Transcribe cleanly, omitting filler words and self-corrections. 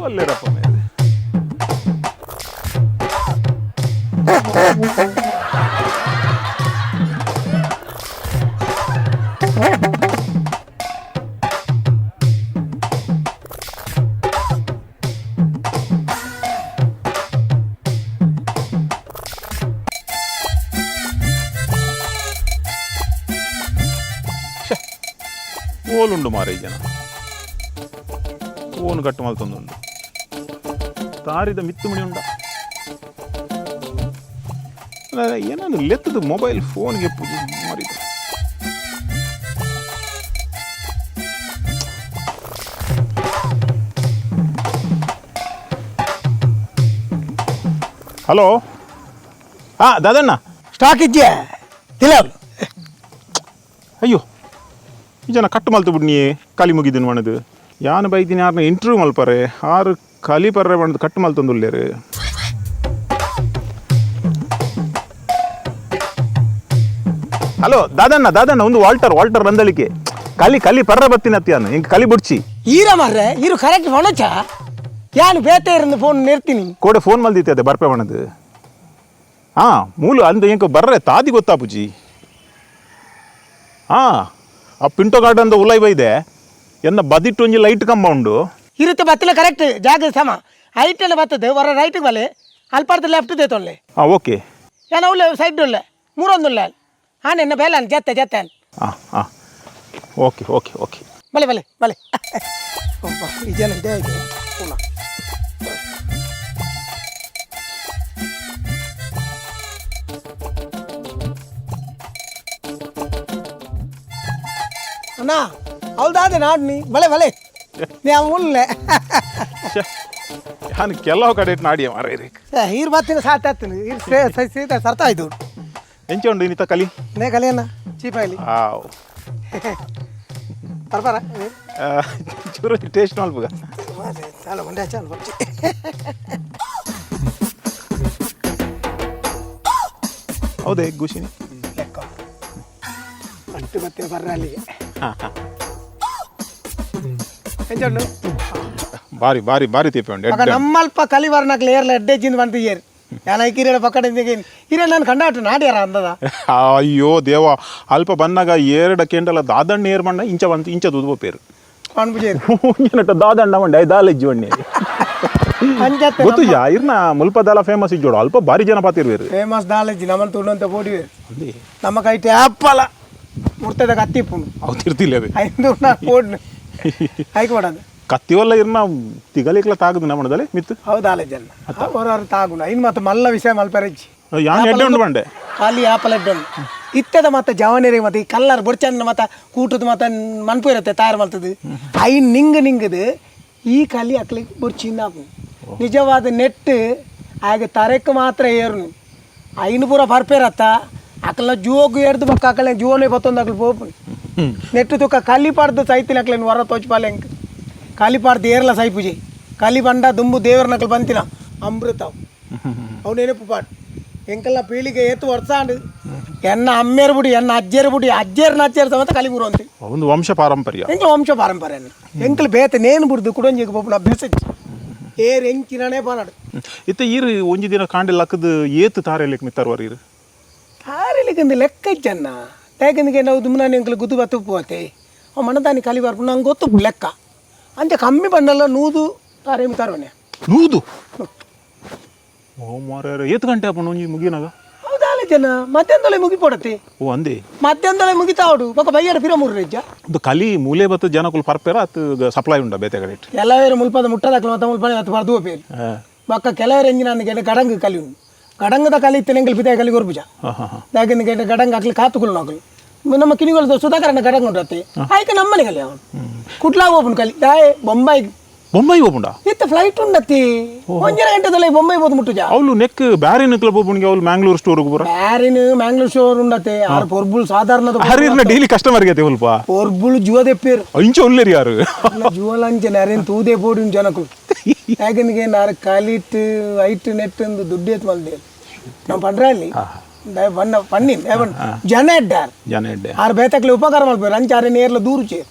ಅಲ್ಲೇರಪ್ಪ ಮೇಲೆ. ಶ್ಯೆ, ಓಲುಂಡು ಮಾರೈ ಜನ ಓನು ಕಟ್ಟು ಮಲ್ತೊಂದುಂಡು ತಾರಿದ ಮಿತ್ತು ಮಣಿ ಉಂಡ. ಏನಾದ್ರು ಲೆತ್ತದ ಮೊಬೈಲ್ ಫೋನ್ಗೆ ಪೂಜೆ ಮಾರಿದ. ಹಲೋ, ಹಾಂ ದಾದಣ್ಣ. ಸ್ಟಾಕ್ ಇಜ್ಜೆ ತಿಲವ್. ಅಯ್ಯೋ, ಈ ಜನ ಕಟ್ಟು ಮಲ್ತು ಬಿಡ್ನಿ. ಕಲಿ ಮುಗಿದಿನ ಮಣದು ಯಾನ್ ಬೈದಿನ ಯಾರನ್ನ ಇಂಟರ್ವ್ಯೂ ಮಲ್ಪರೆ ಆರು ಕಲಿ ಪರ್ರೆ ಬಣ್ಣದು ಕಟ್ಟು ಮಲ್ತೊಂದುಲ್ಲೇರು. ಹಲೋ ದಾದಣ್ಣ, ದಾದಣ್ಣ, ಒಂದು ವಾಲ್ಟರ್ ವಾಲ್ಟರ್ ರಂದಳಿಕೆ ಕಲಿ ಕಲಿ ಪರ್ರ ಬತ್ತಿನ ಅತ್ತಿಯಾನು ಹಿಂಗೆ ಕಲಿ ಬುಡ್ಚಿ. ಈರ ಮಾರ್ರೆ, ಇರು ಕರೆಕ್ಟ್ ಫೋನಚ್ಚ ಯಾನು ಬೇತೆ ಇರಂದು ಫೋನ್ ನಿರ್ತೀನಿ. ಕೋಡೆ ಫೋನ್ ಮಲ್ದಿತ್ತೆ ಅದೇ ಬರ್ಪೆ ಬಣ್ಣದು. ಹಾಂ, ಮೂಲು ಅಂದ ಇಂಕ ಬರ್ರೆ ತಾದಿ ಗೊತ್ತಾಪುಜಿ. ಹಾಂ, ಆ ಪಿಂಟೋ ಗಾರ್ಡನ್ದ ಉಲೈ ಬೈದೆ ಎನ್ನ ಬದಿಟ್ಟು ಒಂಜಿ ಲೈಟ್ ಕಂಬ ಉಂಡು. ಇರುತ್ತೆ ಬತ್ತಿಲ್ಲ ಕರೆಕ್ಟ್ ಜಾಗ ಸಮ ಐಟೆಲ್ಲ ಬರ್ತದೆ ಹೊರ ರೈಟ್ ಬಲೆ ಅಲ್ಪಾರ್ದ ಲೆಫ್ಟ್ they ತೊಲ್ಲೆ. ಹಾಂ, ಓಕೆ. ಏನ ಉಳ್ಳೆ ಸೈಡ್ ಉಳ್ಳೆ ಮೂರೊಂದುಳ್ಳೆ ಹಾಂ ನಿನ್ನ ಬೇಲೆ ಜತ್ತೆ ಜತ್ತೆ. ಹಾಂ ಹಾಂ, okay okay okay. ಬಲೆ ಬಲೆ ಬಲೆ. ಈ ಜನ ಇದೇ ಇದೆ ಪುನಃ. ಅಣ್ಣ ಹೌದಾದೆ ನಾಡು ನೀ ಬಲೆ ಬಲೆ ನೀ ಉಳ್ಳೆ. ನಾನು ಕೆಲವು ಕಡೆ ನಾಡಿಯ ಮಾರ ರೀ. ಹೀರ್ ಬತ್ತಿನ ಸಾತ್ ಆಗ್ತೀನಿ here ಸೀದಾ ಸರ್ತಾ ಇದು. ಎಂಚ ಉಂಡು ಇನ್ನಿತ ಕಲಿ? ನೇ ಕಲಿಯಣ್ಣ ಚೀಪಾಯಲಿ. ಆವ್. ಪರ್ಪರ. ಚೂರು ಟೇಸ್ಟ್ ಮಲ್ಪುಗ. ಚಾಲ ಒಂದೇ ಚಾಲ ಬಚ್ಚಿ. ಹೌದೇ ಗುಷಿನಿ. ಲೆಕ್ಕ ಅಷ್ಟು ಬತ್ತಿನ ಬರ್ರ ಅಲ್ಲಿಗೆ. ಹಾಂ ಹಾಂ. ಎಂಚ ಉಂಡು? ಬಾರಿ ಬಾರಿ ಬಾರಿ ತೀಪೆ ಉಂಡು. ಮಗ. ಎಡ್ಡೆ ಉಂಡು. ನಮ್ಮಲ್ಪ ಕಲಿವರ್ನಾಕ್ಲೆ ಏರ್ಲ ಎಡ್ಡೆ ಜಿಂದ ಬಂತು ಏರ್ ಯಾನ ಕಿರಿಯಡ ಪಕ್ಕಡ ಹಿರಿಯ ನಾನು ಕಂಡಾಟ ನಾಡ್ಯಾರ ಅಂದದ. ಅಯ್ಯೋ ದೇವ, ಅಲ್ಪ ಬನ್ನಾಗ ಏರಡ ಕೆಂಡಲ ದಾದಣ್ಣ ಏರ್ ಮಣ್ಣ ಇಂಚ ಬಂತು ಇಂಚ ದುದು ಪೇರು. ಕಾಣ್ಬುಜೇರು. ಒಂಜನಟ ದಾದಣ್ಣ ಮಂಡೆ ದಾಲೆಜ್ಜಿ ಬಣ್ಣೆ. ಅಂಜತ್ತೆ. ಗೊತ್ತು ಇರ್ನ ಮುಲ್ಪ ದಾಲ ಫೇಮಸ್ ಇಜ್ಜೋಡು, ಅಲ್ಪ ಬಾರಿ ಜನ ಪಾತಿರ್ವೇರು. ಫೇಮಸ್ ದಾಲೆಜ್ಜಿ ನಮ್ಮನ್ನು ತುಂಡಂತ ಪೋಡಿವೆ ನಮ್ಮ ಕೈಟೆ ಅಪ್ಪಲ ಮುರ್ತದ ಕತ್ತಿಪ್ಪುನು. ಅವು ತಿರ್ತಿಲ್ಲ ಅವೆ. ಐದು ನಾನು ಪೋಡ್ನು ಐಕ್ ಮಾಡದು. ಕತ್ತಿವಲ್ಲ ಇರ್ನ ತಿಗಲಿಕ್ಲ ತಾಗದು ನಮ್ಮಣದಲ್ಲಿ ಮಿತ್ತು. ಹೌದು ದಾಲೆಜ್ಜನ್ನ ಹೊರವರು ತಾಗುಣ ಇನ್ನು ಮತ್ತೆ ಮಲ್ಲ ವಿಷಯ ಮಲ್ಪೆರಜ್ಜಿ. ಯಾನ್ ಎಡ್ಡೆ ಉಂಡು ಬಂಡೆ. ಖಾಲಿ ಆಪಲ್ ಎಡ್ಡೆ ಉಂಡು ಇತ್ತದ ಮತ್ತೆ ಜವನಿರಿಗೆ ಮತ್ತೆ ಈ ಕಲ್ಲರ್ ಬೊಡ್ಚಂದ ಮತ್ತೆ ಕೂಟದ ಮತ್ತೆ ಮನ್ಪು ಇರುತ್ತೆ ತಯಾರು ಮಾಡ್ತದೆ I ನಿಂಗ ನಿಂಗದು ಈ ಕಲಿ ಅಕ್ಲಿಗೆ ಬೊಡ್ಚಿಂದ ನಿಜವಾದ ನೆಟ್ ಆಗ ತರಕ್ಕೆ ಮಾತ್ರ ಏರುನು ಐನು ಪೂರ ಪರ್ಪೇರತ್ತ ಅಕಲ ಜೋಗು ಏರ್ದು ಬಕ್ಕ ಅಕಲೆ ಜೋನೆ ಬತ್ತೊಂದು ಅಕಲು ಪೋಪುನು ನೆಟ್ಟು ತುಕ್ಕ ಕಲಿ ಪಾಡ್ದು ಸೈತಿನ ಅಕ್ಲೇನು ಹೊರ ತೋಚ್ಪಾಲೆ ಎಂಕ್ ಕಲಿ ಪಾಡ್ದು ಏರ್ಲ ಸೈಪುಜಿ ಕಲಿ ಬಂಡ ದುಂಬು ದೇವರ ನಕಲು ಬಂತಿನ ಅಮೃತ ಅವು ನೆನಪು ಪಾಟ್ ಎಂಕಲ್ನ ಪೀಳಿಗೆ ಏತು ವರ್ಷಾಂಡು ಎನ್ನ ಅಮ್ಮೇರು ಬುಡಿ ಎನ್ನ ಅಜ್ಜೇರು ಬುಡಿ ಅಜ್ಜೇರ್ನ ಅಜ್ಜೇರು ಸಮೇತ ಕಲಿ ಬುರುವಂತೆ. ಒಂದು ವಂಶ ಪಾರಂಪರ್ಯ. ಎಂಕಲ ವಂಶ ಪಾರಂಪರ್ಯ ಎಂಕಲ್ ಬೇತೆ ನೇನು ಬುಡ್ದು ಕುಡೊಂಜಿಗೆ ಪೋಪುನ ಅಭ್ಯಾಸ ಏರ್ ಎಂಚಿನೇ ಪಾನಾಡು. ಇತ್ತೆ ಈರು ಒಂಜಿ ದಿನ ಕಾಂಡೆ ಲಕ್ಕದ ಏತು ತಾರೆಲಿಕ್ ಮಿತ್ತರ್ವರ್ ಈರು? ತಾರಿಲಿಕ್ಕಂದು ಲೆಕ್ಕ ಇಜ್ಜನ್ನ ತೇಕಂದಿಗೆ ನಾವು ದುಮ್ನಾನಿ ಎಂಕಲ್ ಗುದ್ದು ಬತ್ತು ಪೋತೆ ಅವ ಮಣದಾನಿ ಕಲಿ ಬರ್ಪು ನಂಗೆ ಗೊತ್ತು ಲೆಕ್ಕ ಅಂಚೆ ಕಮ್ಮಿ ಬಂದಲ್ಲ ನೂದು ತಾರೇಮಿ ತರುವನೆ. ನೂದು? ಓ ಮಾರ್ರೆ, ಏತು ಗಂಟೆ ಅಪ್ಪಣ ಒಂಜಿ ಮುಗಿನಾಗ? ಹೌದಾಲ ಜನ ಮಧ್ಯಾಹ್ನದೊಳೆ ಮುಗಿಪೊಡತ್ತೆ. ಓ ಅಂದೆ. ಮಧ್ಯಾಹ್ನದೊಳೆ ಮುಗಿತಾವಡು ಬೊಕ ಬಯ್ಯಡ ಪಿರ ಮೂರು ರೆಜ್ಜ. ಒಂದು ಕಲಿ ಮೂಲೆ ಬತ್ತು ಜನಕುಲು ಪರ್ಪೇರ ಅತ್ತು ಸಪ್ಲೈ ಉಂಡ ಬೇತೆ ಕಡೆ ಇಟ್ಟು? ಕೆಲವರು ಮುಲ್ಪದ ಮುಟ್ಟದಾಕ್ಲು ಮತ್ತೆ ಮುಲ್ಪದ ಮತ್ತು ಬರ್ದು ಹೋಪೇರು ಬೊಕ್ಕ ಕೆಲವರು ಎಂಜಿನ ಅಂದ್ ಗಡಂಗ್ ಕಲಿ ಉಂಡು ಗಡಂಗದ ಕಲಿ ಇತ್ತು ಎಂಕಲ್ ಪಿತಾಯ ಕಲಿ ಕೊರ್ಪುಜ. ಹಾಂ ಹಾಂ ಹಾಂ. ದಾಗಿನ ಗಂಟೆ ಗಡಂಗ ಹಾಕ್ಲಿ ಕಾತುಕುಲು ನಾಕಲು ನಮ್ಮ ಕಿನಿಗಳು ಸುಧಾಕರನ ಗಡಂಗ ಉಂಟು ಆಯ್ಕೆ ನಮ್ಮನೆ ಕಲಿ ಅವನು ಕುಟ್ಲಾ ಹೋಗ್ಬನು ಕಲಿ ದಾಯೆ ಬೊಂಬಾಯಿ. ಬೊಂಬೈ ಹೋಗುಂಡ? ಇತ್ತ ಫ್ಲೈಟ್ ಉಂಡತ್ತಿ, ಒಂಜರ ಗಂಟೆದಲ್ಲ ಬೊಂಬೈ ಪೋದು ಮುಟ್ಟುಜ. ಅವಳು ನೆಕ್ ಬ್ಯಾರಿನ ಕ್ಲಬ್ ಹೋಗುಣಿಗೆ, ಅವಳು ಮ್ಯಾಂಗ್ಳೂರ್ ಸ್ಟೋರ್ ಪೂರ. ಬ್ಯಾರಿನ ಮ್ಯಾಂಗ್ಳೂರ್ ಸ್ಟೋರ್ ಉಂಡತ್ತೆ. ಆರು ಪೊರ್ಬುಲ್ ಸಾಧಾರಣದ ಹರಿರ್ನ ಡೈಲಿ ಕಸ್ಟಮರ್ ಗೆ ಸ್ವಲ್ಪ. ಪೊರ್ಬುಲ್ ಜುವ ದೆಪ್ಪೇರು. ಇಂಚ ಉಲ್ಲೇರಿ ಯಾರು? ಜುವಲಂಚೆ ನರೇನ್ ತೂದೆ ಪೋಡಿನ ಜನಕುಲು. ಯಾಕಂದ್ರೆ ನಾರು ಕಲಿಟ್ ಐಟ್ ನೆಟ್ ಒಂದು ದುಡ್ಡು ಎತ್ತು ಮಲ್ದೆ ನಾವು ಪಂಡ್ರೆ ಅಲ್ಲಿ ಬಣ್ಣ ಪನ್ನಿ ಜನ ಎಡ್ಡಾರ್. ಜನ ಎಡ್ಡೆ. ಆರು ಬೇತಕ್ಲೆ ಉಪಕಾರ ಮಲ್ಪೇರು, ಅಂಚ ಆರೆ ನೇರ್ಲ ದೂರು ಚೇರು.